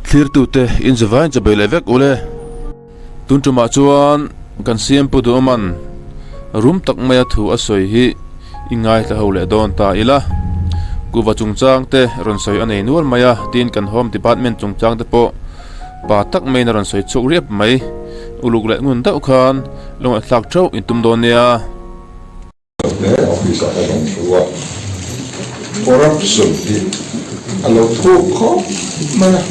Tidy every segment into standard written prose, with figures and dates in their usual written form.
Thlirtute in zavain chabai leh vek ule. Tun tumah chuan kan CM Pu Duhawman rum tak maia thu a sawi hi i ngaithla ho leh dawn ta ila. Kuhva chungchang te rawn sawi a nei nual mai a, tin kan Home Department chungchang te pawh pa tak maiin a rawn sawi chhuak riap mai. Uluk leh ngun deuh khan lo ngaihthlak theuh in tum dawn nia. He office ah ka rawn thu a, corruption hi a lo thuk khawp mai a,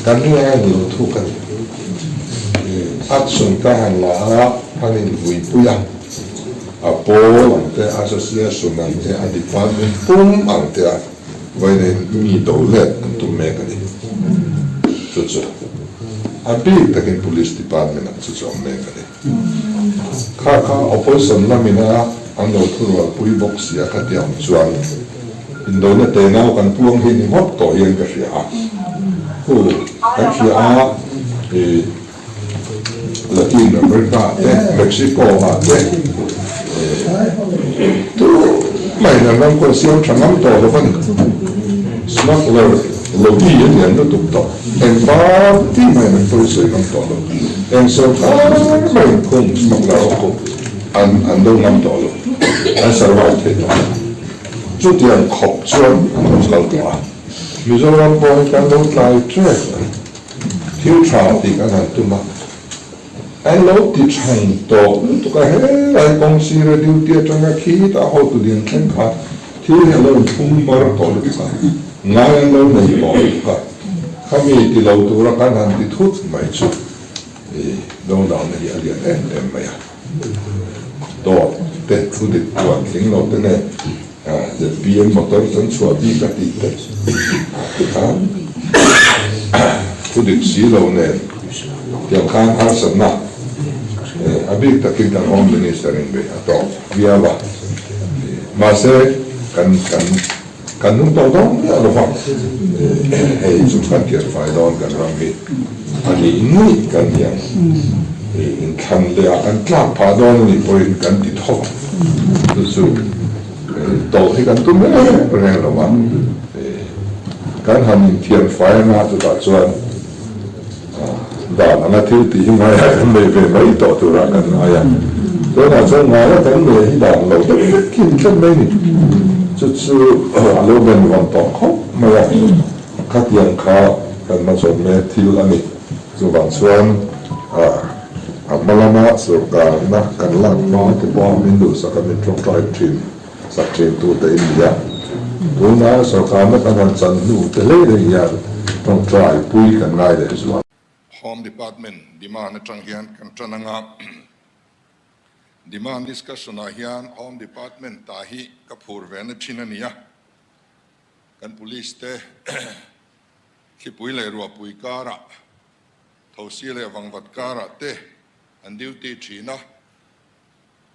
kan ring anga in lo thuk a ni. Action ka han la a, an invuipui a, a pawl ang te, association ang te, a department pum ang te a vawiin mi do let an tum mek a ni. Chu chu a bik takin police department ah chu chu a awm mek a ni. Kha kha opposition lamina an lo thurualpui bawk si a kha tiang chuan indona tenau kan puang hi ni ngawt tawh hian ka hria a. Hu kan hria a i Latin America ah te Mexico ah te tu mahin an ram kawng siam tha ngam tawh lo a ni. Smuggler lobby a lian lutuk tawh. Eng party mahin an pawisawi ngam tawh lo. Eng sorkar mahin khung smuggler ho khu an an do ngam tawh lo. An survive thei tawh lo. Chutiang khawp chuan an lo kal tawh a. Mizoram pawh hi kan lo tlai trek a ni. Thil tha tih kan han tum a. An lo ti than tawh lutuk a, helai kawng sira duty atanga khitah hotu lian thleng kha thil hi a lo inphum mar tawh lutuk a, ngai an lo nei tawh lutuk a, khami ti lo tura kan han ti thut mai chu i dodalna hi a lian em em mai a. Dawt te thu dik puan tling lo te nen ZPM motor chan chhuah bik a tih te tikhan thu dik si lo nen tiang khan harsatna a bik takin kan Home Minister in beih a tawk viau a, mahse kan kan kan nung tawh dawn miah lo va, hei chu kan thian fai dawn kan ram hi a nih nih kan hian inthlan leh ah kan tlak phah dawn a nih pawhin kan ti tho ang chu chu tawlh hi kan tum reng reng lo va, kan han inthian fai anga chutah chuan dan anga thil tih hi ngaia kan nei ve mai tawh turah kan ngai a, tunah chuan ngaia kan nei hi dan lo deuh vek hi ni tlat mai ni. Chu chu a lo ben vawn tawh khawp mai a, khatiang kha kan hmachhawn mek thil a ni. Chuvang chuan a hma lama sorkarna kan lak hma te pawha min duhsak a min tawngtai thin sak thin tute in ni a. Tuna sorkarna kan han chan hnu te hlei hlei hian tawngtai pui kan ngai leh zual. Home Department demand atang hian kan tan anga demand discussion ah hian Home Department ta hi ka phur ve na thin a ni a. Kan police te thlipui leh ruahpui karah, thosi leh vangvat karah te an duty thin a.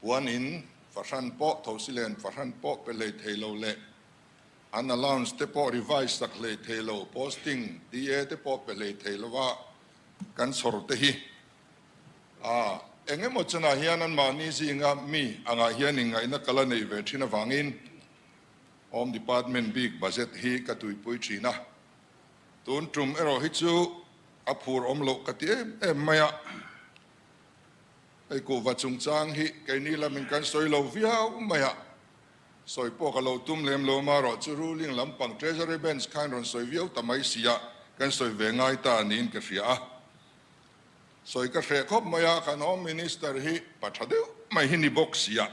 Puan in fahran pawh, thosi len fahran pawh pe hlei thei lo leh an allowance te pawh revise sak hlei thei lo, posting DA te pawh pe hlei thei lo a kan chhawr te hi a eng emaw chunah hian anmahni zinga mi angah hian inngaihna kal a nei ve thin avangin Home Department bik budget hi ka tuipui thin a, tun tum erawh hi chu a phur awm loh ka ti em em mai a. Hei kuhva chungchang hi keini lamin kan sawi lo viau mai a, sawi pawh ka lo tum lem lo amarawh chu ruling lampang Treasury Bench khan rawn sawi viau ta mai si a, kan sawi ve ngai ta niin ka hria a. Sawi ka hreh khawp mai a, kan Home Minister hi pa tha deuh mai hi ni bawk si a.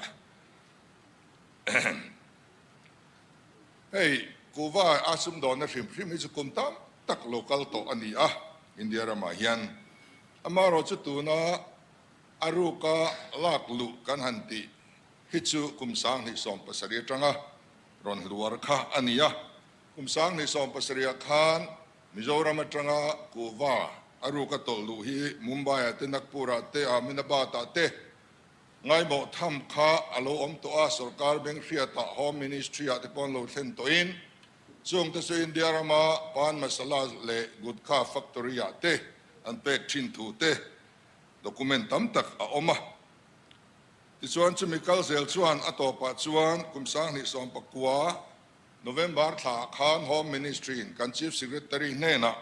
Hei kuhva a sumdawnna hrim hrim hi chu kum tam tak lo kal tawh a ni a, India ramah hian. Amaherawh chu tuna a ruka lak luh kan han tih hi chu kum 2017 atanga rawn hluar kha a ni a. Kum 2017 ah khan Mizoram atanga kuhva a ruka tawlh luh hi Mumbai ah te, Nagpur ah te, Ahmedabad ah te Ngaimawh tham kha a lo awm tawh a, sorkar beng hriatah Home Ministry ah te pawh an lo thlen tawhin chung te chu India rama Pan Masala leh Gutkha factory ah te an pek thin thu te document tam tak a awm a. Tichuan chumi kal zel chuan a tawpah chuan kum 2019. November thlaah khan Home Ministry-in kan Chief Secretary hnenah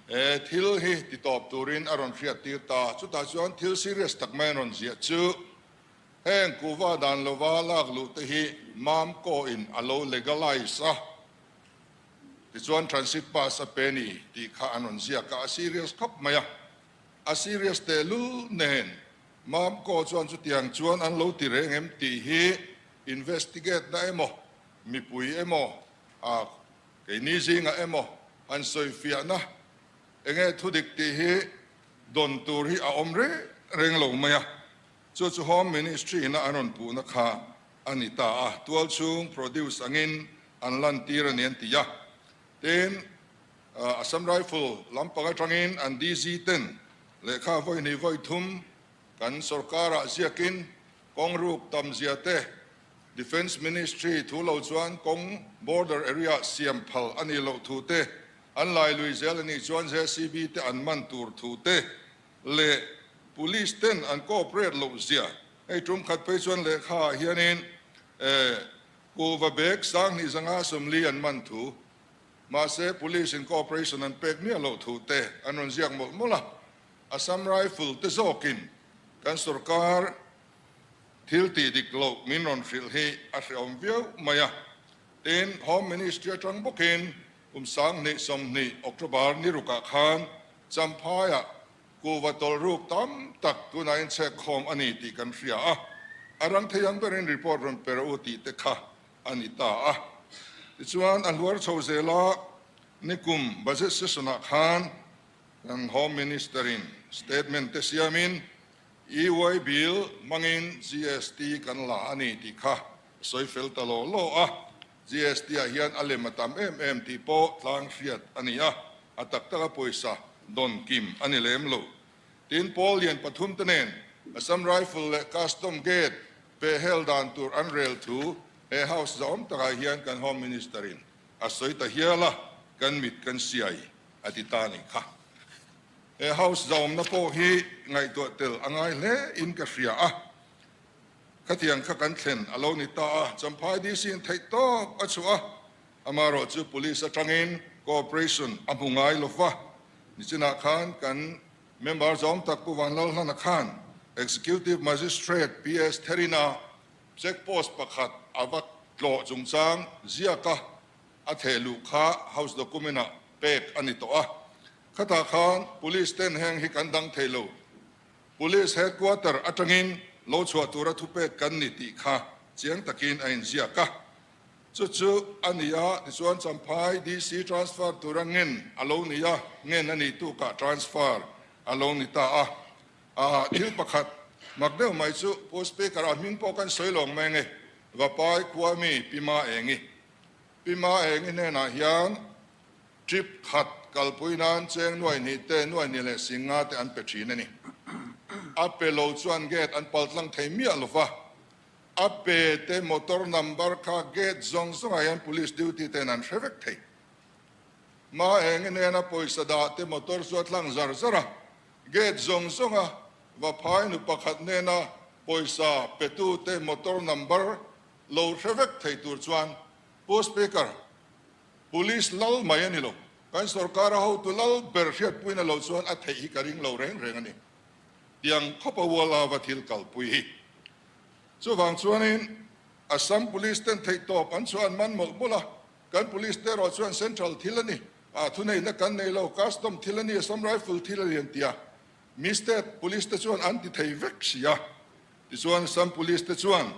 he thil hi titawp turin a rawn hriattir ta. Chutah chuan thil serious tak mai an rawn ziah chu heng kuhva dan lova lak luh te hi Mamco-in a lo legalize a, tichuan transit pass a pe ni tih kha an rawn ziak a, a serious khawp mai a. A serious tehlul nen Mamco chuan chutiang chuan an lo ti reng em tih hi investigate na emaw, mipui emaw, a keini zingah emaw han sawifiahna enge thudik tih hi dawn tur hi a awm reng reng lo mai a. Chu chu Home Ministry ina an rawn puhna kha a ni ta a, tualchhung produce angin an lantir a ni an ti a. Tin, Assam Rifle lampang atangin an DG ten lehkha vawi hnih vawi thum kan sorkarah ziakin kawng ruk tam zia te Defence Ministry thu lo chuan kawng border area siam phal a nih loh thu te, an lai lui zel a nih chuan JCB te an man tur thu te leh Police ten an cooperate loh zia hei tum khat phei chuan lehkha ah hianin kuhva bag 2000 40 an man thu Mahse, Police in cooperation an pek miah loh thu te an rawn ziak mawlh mawlh a, Assam Rifle te zawkin kan sorkar thil tih dik loh min rawn hrilh hi a hrehawm viau mai a. Tin, Home Ministry atang bawkin kum 2020 October ni rukah khan Champhaiah kuhva tawlh ruk tam tak tunah inchhek khawm a ni tih kan hria a, a rang thei ang berin report rawn pe rawh u tih te kha a ni ta a. Tichuan, a hluar chho zela nikum budget session-ah khan kan Home Minister-in statement te siamin EY bill hmangin GST kan la a ni tih kha a sawi fel ta law law a. GST-ah hian a lem a tam em em tih pawh tlang hriat a ni a, a tak taka pawisa dawn kim a ni lem lo. Tin, pawl lian pathum te nen Assam Rifle leh Custom Gate Pehhel dan tur an rel thu he House zahawm takah hian kan Home Minister in a sawi ta hial a, kan mit kan siai a ti ta nih kha. He House zahawmna pawh hi ngaihtuah tel a ngai hle in ka hria a, khatiang kha kan thlen a lo ni ta a, Champhai DC in theih tawp a chhuah a, amaherawhchu Police atangin cooperation a hmu ngai lova, nichinah khan kan Member zawng tak Pu Vanlalhlana khan Executive Magistrate PS Therina check post pakhat a va tlawh chungchang ziaka a theh luh kha House document-ah pek a ni tawh a. Khatah khan Police ten heng hi kan dang thei lo. Police Headquarter atangin lo chhuah tura thupek kan ni tih kha chiang takin a inziak a. Chu chu a ni a, tichuan Champhai DC transfer tura ngen a lo ni a, ngen a nih tukah transfer a lo ni ta a. Aa, thil pakhat mak deuh mai chu Pu Speaker a hming pawh kan sawi lawng mai nge, Vapai khua mi Pi Ma Engi. Pi Ma Engi hnenah hian trip khat kalpui nan cheng nuai hnih te, nuai hnih leh sing nga te an pe thin a ni. A pe lo chuan gate an paltlang thei miah lo va. A pe te motor number kha gate zawng zawngah hian police duty ten an hre vek thei. Ma eng i nena pawisa dah te motor chu a tlang zar zar a, gate zawng zawnga Vaphai nu pakhat nena pawisa petu te motor number lo hre vek thei tur chuan Pu Speaker, Police lal mai a ni lo, kan sorkar a hotu lal ber hriatpuina lo chuan a theih hi ka ring lo reng reng a ni. Tiang khawp a ual ava thil kalpui hi. Chuvang chuanin Assam Police ten theihtawp an chhuah an man mawlh mawlh a, kan Police te erawh chuan Central thil a ni, ah thuneihna kan nei lo, Custom thil a ni, Assam Rifle thil a ni an ti a, mi State Police te chuan an ti thei vek si a. Tichuan Assam Police te chuan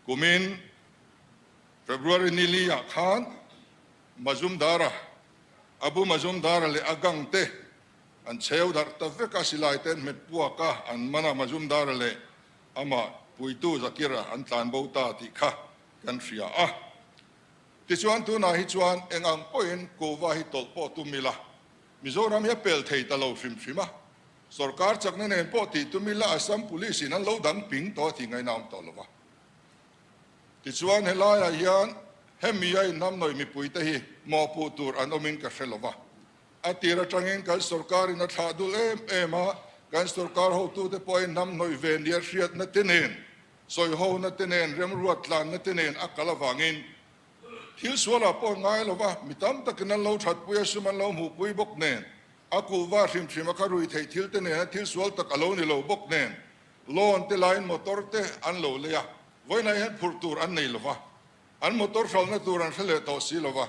kumin February ni li ah khan Mazumdara, Abu Mazumdara leh a gang te an cheu darh ta vek a, silai te an hmet puak a, an man a, Mazumdara leh Amah puitu Zakira an tlan bo ta tih kha kan hria a. Tichuan tunah hi chuan eng ang pawhin kuhva hi tawlh pawh tum ila, Mizoram hi a pel thei ta lo hrim hrim a. Sorkar chakna nen pawh tih tum ila Assam Police in an lo dang ping tawh a tih ngaihna awm tawh lo va. Tichuan helaiah hian hemi a inhnamhnawih mipuite hi mawhpuh tur an awmin ka hre lo va. A tir atangin kan sorkarin a thlah dul em em a, kan sorkar hotute pawhin hnamhnawih ve nia hriatna te nen, sawihona te nen, remruat tlanna te nen a kal avangin Thil sualah pawh an ngai lo va, mi tam takin an lo thatpui a, sum an lo hmuhpui bawk nen, a kuhva hrim hrim a kha rui theih thil te nena thil sual tak a lo ni lo bawk nen, loan te laiin motor te an lo lei a, vawiinah hian phurh tur an nei lo va, an motor hralhna tur an hre leh tawh si lo va,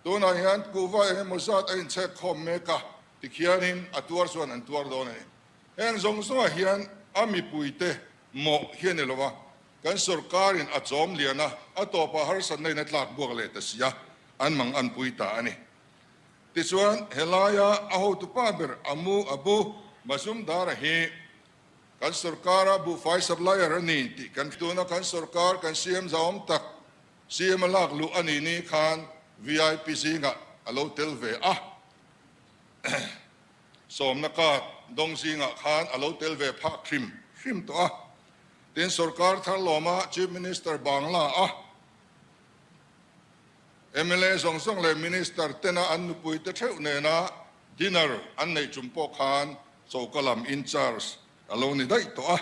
tunah hian kuhva eng emaw zat a inchhek khawm mek a, tikhianin a tuar chuan an tuar dawn a ni. Heng zawng zawngah hian a mipuite mawh hi a ni lo va, Kan sorkarin a chawm lian a, a tawpah harsatna in a tlak buak leh ta si a, an mang an pui ta a ni. Tichuan, helaia a hotupa ber Amu Abu Mazumdar-a hi kan sorkara buhfai supplier a ni tih kan tuna kan sorkar kan CM zahawm tak CM a lak luh a nih ni khan vip zingah a lo tel ve a. Sawmna card dawng zingah khan a lo tel ve phak hrim hrim tawh a. Tin, sorkar thar lawma Chief Minister Bangla a mla zawng zawng leh Minister tena an nupuite theuh nena dinner an neih tum pawh khan choka lam in charge a lo ni daih tawh a.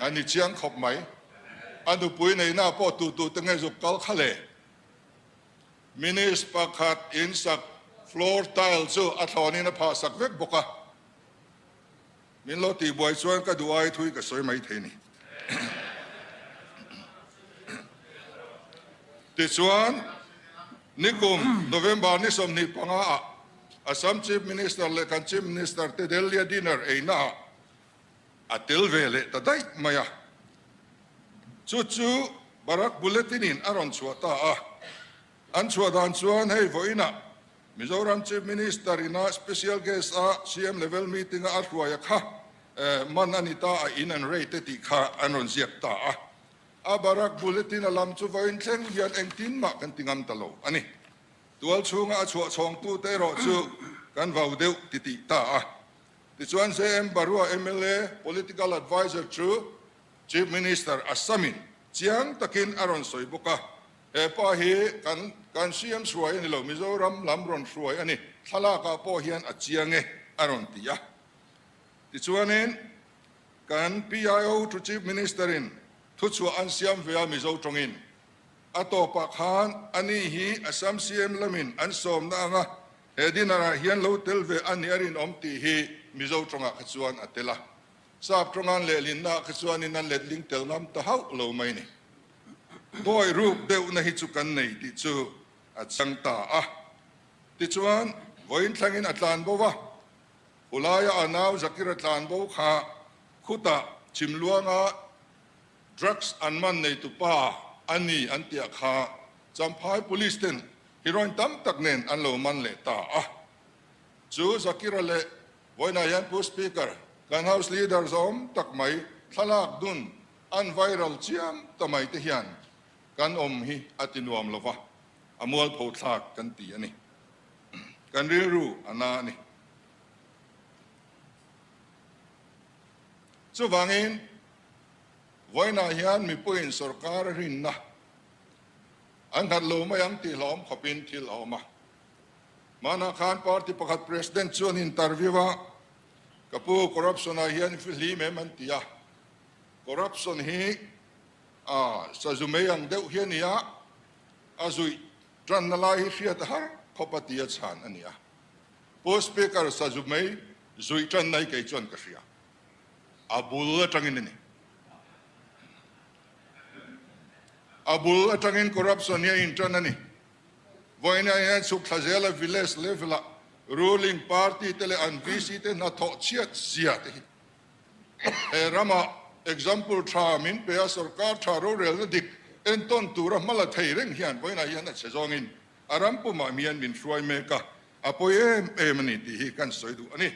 A ni chiang khawp mai. A nupui neihna pawh tu tu te nge zuk kal kha le. Minister pakhat insak floor tile chu a thlawnin a phahsak vek bawk a. Min lo tih buai chuan ka duh ai thui ka sawi mai thei ni. Tichuan, nikum November ni 25 ah Assam Chief Minister leh kan Chief Minister te Delhi a dinner eina ah a tel ve leh ta daih mai a. Chu chu Barak Bulletin in a rawn chhuah ta a. An chhuah dan chuan hei vawiinah Mizoram Chief Minister ina Special Guest a CM level meeting a a hruai a kha man a ni ta a in an rate e tih kha an rawn ziak ta a. A Barak Bulletin a lam chu vawiin thleng hian engtin mah kan ti ngam ta lo a ni. Tual chhunga a chhuah chhawngtute erawh chu kan vau deuh ti tih ta a. Tichuan JM Barua mla Political Adviser chu Chief Minister Assamin chiang takin a rawn sawi bawk a. He pa hi kan kan CM hruai a ni lo, Mizoram lam rawn hruai a ni, thlalakah pawh hian a chiang e, a rawn ti a. Tichuanin kan PIO to Chief Minister-in thuchhuah an siam ve a Mizo tawngin. A tawpah khan ani hi Assam CM lamin an sawmna anga he dinner-ah hian lo tel ve a ni a rinawm tih hi Mizo tawngah kha chuan a tel a. Sap tawngan lehlinnaah kha chuanin an letling tel ngam ta hauh lo mai ni. Bawi ruk deuhna hi chu kan nei tih chu a chang ta a. Tichuan, vawiin thlangin a tlan bo va, Khulaia a nau Zakira tlan bo kha khutah Chhimluanga drugs an man neitu pa a ni an tiah kha Champhai Police ten heroin tam tak nen an lo man leh ta a. Chu Zakira leh vawiinah hian Pu Speaker, kan House Leader zawm tak mai thlalak dun An viral chiam ta mai te hian kan awm hi a ti nuam lo va, a mualpho thlak kan ti a ni. Kan rilru a na a ni. Chuvangin, vawiinah hian mipuiin sorkar a rinna an nghat lo mai ang tih hlauhawm khawpin thil a awm a. Hmanah khan party pakhat president chuan interview a, Ka pu, corruption-ah hian i fihlim em an ti a. Corruption hi a sazu mai ang deuh hi a ni a, a zuih tanna lai hi hriat a har khawp a ti a chhan a ni a. Pu Speaker, sazu mai zuih tanna hi kei chuan ka hria. A bul atangin a ni. A bul atangin corruption hi a intan a ni. Vawiinah hian chhuk thla zela village level-ah ruling party te leh an VC te hnathawh chhiat zia te hi He rama example tha min pe a, sorkar tha rorelna dik entawn tura hma la thei reng hian vawiinah hian a chhe zawngin a ram pumah mian min hruai mek a, a pawi em em a ni tih hi kan sawi duh a ni.